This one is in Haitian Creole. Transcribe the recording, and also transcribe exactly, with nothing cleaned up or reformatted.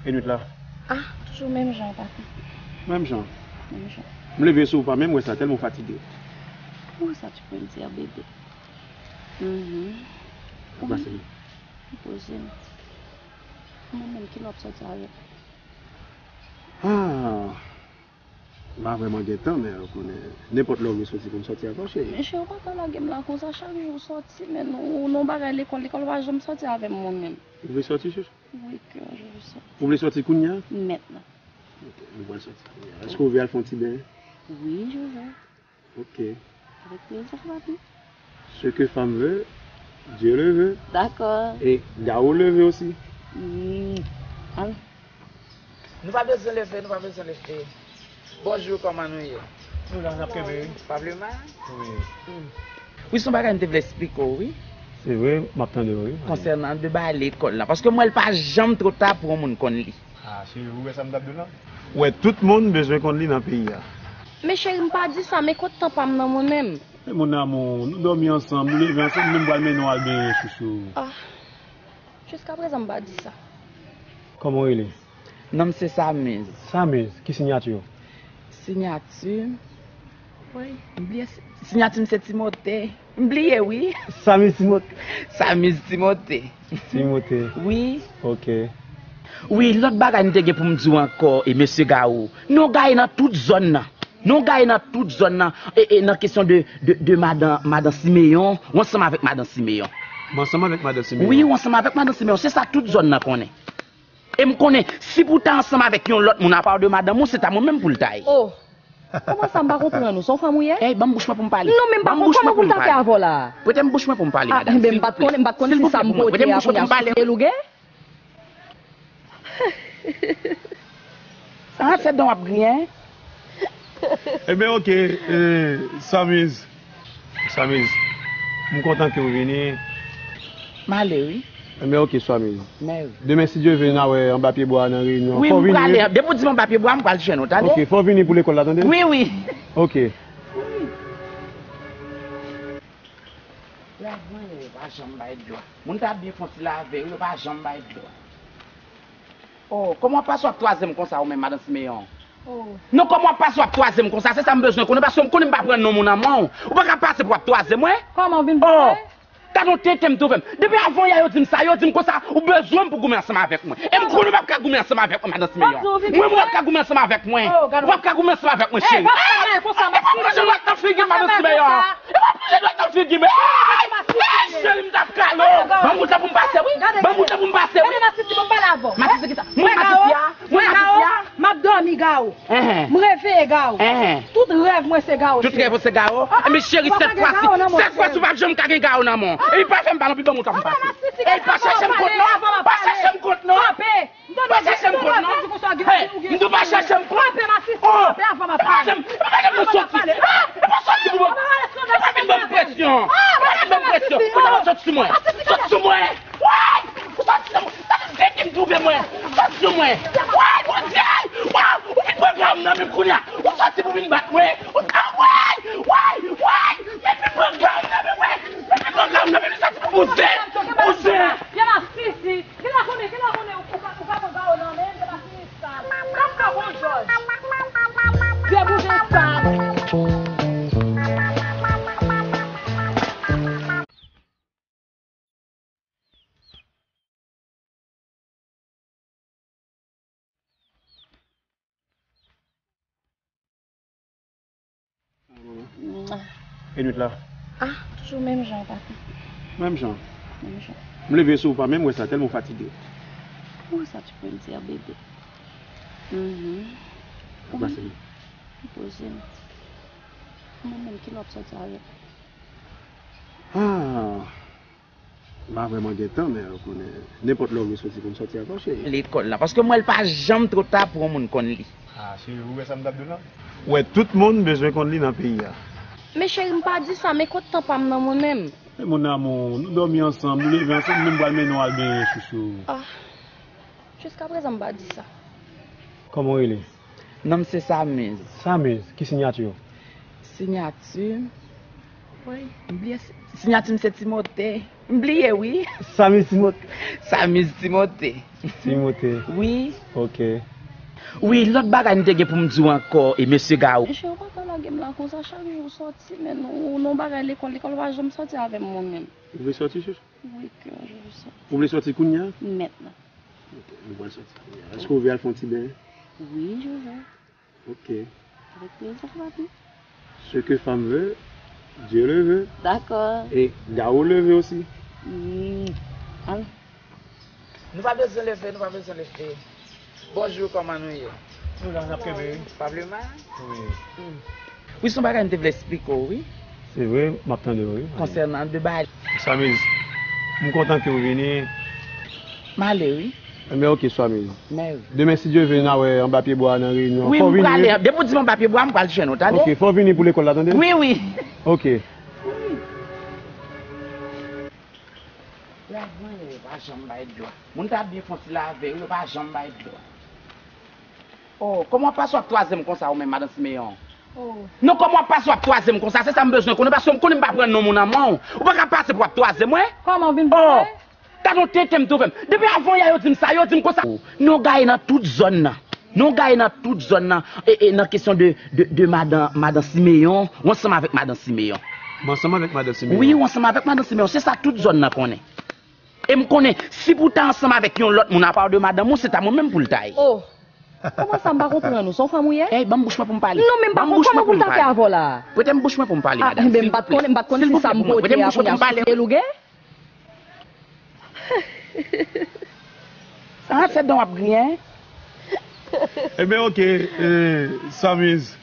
E nwit la? Ah, toujou menm jan, papi. Menm jan? Menm jan. M leve sou ou pa menm wè sa, tèlman fatige. Ou sa tu peux le dire, bébé. Mhm. Ou pase m. Ou poze m. Mwen menm ki lè w ap sòti avè m? Ah. M pa vrèman gen tan, men ou konnen, nenpòt lè w vle sòti pou m sòti avè w, cheri. Men cheri, ou pa ka lage m la konsa, chak jou w sòti, men ou nan bagay lekòl, lekòl ou pa janm sòti avè m mwen menm. Ou vle sòti, chouchou? Wi, kè, je veux sortir. Ou vle sòti kounye a? Mèt la. Ok, nou pral sòti kounye a. Èske ou vle al fè yon ti beny? Wi, je veux. Ok. Avec plaisir, papi. Ce que femme veut, Dieu le veut. Dakò. E Gao le veut aussi. Hmm. Al. Nou pa bezwen leve, nou pa bezwen leve. Bonjou, kòman nou ye? Nou la, n ap kenbe, wi. Pa vle mal? Wi. Hmm. Wi, se yon bagay m te vle eksplike w, wi. Se vre, m ap tande w, wi. Konsènan de bagay lekòl la. Paske m wè l pa janm twò ta pou yon moun konn li. Ah, cheri, ou wè sa m t ap di w la? Ou wè, tout moun bezwen konn li nan peyi a. Men cheri, m pa di sa, men kot tan pa m nan mwen menm? Men mon amour, nou dòmi ansanm, nou leve ansanm, men m pral mennen w al benyen, chouchou. Ah, jiskaprezan m pa di sa. Kòman w rele? Non m se Samiz. Samiz, ki siyati w? Siyati, woy, m bliye si-, siyati m se Timote. M bliye, wi. Samiz Timote. Samiz Timote. Timote. Wi. Ok. Wi, lòt bagay m te gen pou m di w ankò, e mesye Gao, nou gaye nan tout zòn nan. Nou gaye nan tout zòn nan. E, e nan kesyon de, de, de madan, madan Simeyon, ou ansanm avèk madan Simeyon. M ansanm avèk madan Simeyon? Wi, ou ansanm avèk madan Simeyon. Se sa tout zòn nan konnen. E m konnen, si pou w ta ansanm avèk yon lòt moun apa de madanm ou, se ta mwen menm pou l ta ye. Oh! Kòman sa, m pa konprann ou? Se yon fanm ou ye? Ey, ban m bouch mwen pou m pale. Non, men m pa konprann kòman pou l ta fè avè w la. Prete m bouch mwen pou m pale, madanm, silvouple. Ah, enben, m pa t konnen, m pa t konn si sa m pote a kounye a, se deloge. Ah, se dan w ap griyen? Enben, ok, eh, Samiz. Samiz, m kontan ke w vini. M ale, wi. Enben, ok, Samiz. Mèsi. Demen, si Dye vle, n a wè anba pyebwa a nan reyinyon. Wi, m prale. Depi w di m anba pyebwa, m pral jwenn ou, tande? Ok, fò w vini pou lekòl la, tande? Wi, wi. Ok. Wi. Lè mwen, yo pa janm bay dlo. Moun ta byen fon ti lave, yo pa janm bay dlo. Oh, kòman w ap pase w ap twaze m konsa ou menm, madan Simeyon? Oh. Non, kòman w ap pase w ap twaze m konsa? Se sa m bezwen konnen, paske m konnen m pa pran non moun nan men w. Ou pa ka pase pou w ap twaze mwen. Kòman w vin pran mwen? Gade yon tenten m twouve m. Depi avan yè yo di m sa, yo di m konsa, ou bezwen m pou goumen ansanm avèk mwen. E m konnen w p ap ka goumen ansanm avèk mwen, madan Simeyon. Mwen, mwen p ap ka goumen ansanm avèk mwen. Ou p ap ka goumen ansanm avèk mwen, cheri. E pa pran dwèt nan figi m, madan Simeyon. E pa pran dwèt nan figi m. Ey, cheri, m t ap kale w. Ban m wout la pou m pase, wi. Ban m wout la pou m pase, wi. Masisi, ki sa? Mwen, masisi a. Mwen, masisi a. M ap dòmi, Gao. M reveye Gao. Tout rèv mwen se Gao, cheri. Tout rèv ou se Gao? Enben cheri, sèt fwa si, sèt fwa si w p ap janm ka gen Gao nan men w. Epi pa fè m pale anpil, ban m yon tan pou m pase. Ey, pa chèche m kont non. Pa chèche m kont non. Pa chèche m kont non. Hey, m di w pa chèche m kont. Oh, pa fè m, pa fè m soti. Ah, e pa soti pou mwen. E pa vin ban m presyon. E pa vin ban m presyon. Ou soti sou mwen. Soti sou mwen. Woy! Ou soti sou mwen. Sa se ki m twouve mwen. Soti sou mwen. Woy, Bondye! Waw! Ou vin pran gam nan men m kounye a. Ou soti pou vin bat mwen. Ou ta woy! Woy! Woy! Men vin pran gam nan men mwen. Men vin pran gam nan men mwen. Soti pou bouzen. Bouzen. Gen masisi. Gen la konnen, gen la konnen ou, ou pa, ou pa pran gawo nan men, gen masisi. Sa m pa konn jòj. Vye bouzen sa. E nwit la? Ah, toujou menm jan, papi. Menm jan? Menm jan. M leve sou ou pa menm wè sa, tèlman fatige. Ou sa tu peux le dire, bébé. Mhm. Ou pase m. Ou poze m. Mwen menm ki lè w ap sòti avè m? Ah. M pa vrèman gen tan, men ou konnen, nenpòt lè w vle sòti pou m sòti avè w, cheri. Lekòl la, paske m wè l pa janm twò ta pou yon moun konn li. Ah, cheri, ou wè sa m t ap di w la? Ou wè, tout moun bezwen konn li nan peyi a. Men cheri, m pa di sa, men kot tan pa m nan mwen menm? Men mon amour, nou dòmi ansanm, nou leve ansanm, men m pral mennen w al benyen, chouchou. Ah, jiskaprezan m pa di sa. Kòman w rele? Non m se Samiz. Samiz, ki siyati w? Siyati, M bliye si-, siyati m se Timote. M bliye, wi. Samiz Timote. Samiz Timote. Timote. Wi. Ok. Wi, lòt bagay m te gen pou m di w ankò, e mesye Gawou. Mesye, ou pa ka lage m la konsa, chak jou w sòti, men ou nan bagay lekòl, lekòl ou pa janm sòti avè m, mwen menm. Ou vle sòti, chouchou? Wi, kè, je veux sortir. Ou vle sòti kounye a? Maintenant. Ok, nou pral sòti kounye a. Èske ou vle al fè yon ti ben? Oui, je veux. Ok. Avec plaisir, papi. Ce que femme veut, Dieu le veut. D'accord. Et Gawou le veut aussi. Hmm. Al. Nou pa bezwen leve, nou pa bezwen leve. Bonjou, kòman nou ye? Nou la, n ap kenbe, wi. Pa vle mal? Wi. Hmm. Wi, se yon bagay m te vle eksplike w, wi. Se vre, m ap tande w, wi. Konsènan de bagay. Samiz, m kontan ke w vini. M ale, wi. Enben, ok, Swamiz. Mèsi. Demen, si Dye vle, n a wè anba pye bwa a nan reyinyon. Wi, m prale. Depi w di m anba pye bwa, m pral jwenn ou, tande? Ok, fò w vini pou lekòl la, tande? Wi, wi. Ok. Wi. Lavan yo, yo pa janm bay dlo. Moun ta byen fon ti lave, yo pa janm bay dlo. Oh, kòman w ap pase w ap twaze m konsa ou menm, madan Simeyon? Oh. Non, kòman w ap pase w ap twaze m konsa? Se sa m bezwen konnen, paske m konnen m pa pran non moun nan men w. Ou pa ka pase pou w ap twaze mwen. Kòman w vin pran? Oh, gade yon tenten m twouve m. Depi avan yè yo di m sa, yo di m konsa. Non, gaye nan tout zòn nan. Non, gaye nan tout zòn nan. E, e nan kesyon de, de, de madan, madan Simeyon, ou ansanm avèk madan Simeyon. M ansanm avèk madan Simeyon? Wi, ou ansanm avèk madan Simeyon. Se sa tout zòn nan konnen. E m konnen, si pou w ta ansanm avèk yon lòt moun apa de madanm ou, se ta mwen menm pou l ta ye. Oh! Kòman sa, m pa konprann ou? Se yon fanm ou ye? Ey, ban m bouch mwen pou m pale. Non, men m pa konprann kòman pou l ta fè avè w la. Prete m bouch mwen pou m pale, madanm. Ah, enben, m pa t konnen, m pa t konn si sa m pote a, kounya se deloge. Ah, se dan w ap griyen? Enben, ok, eh, Samiz.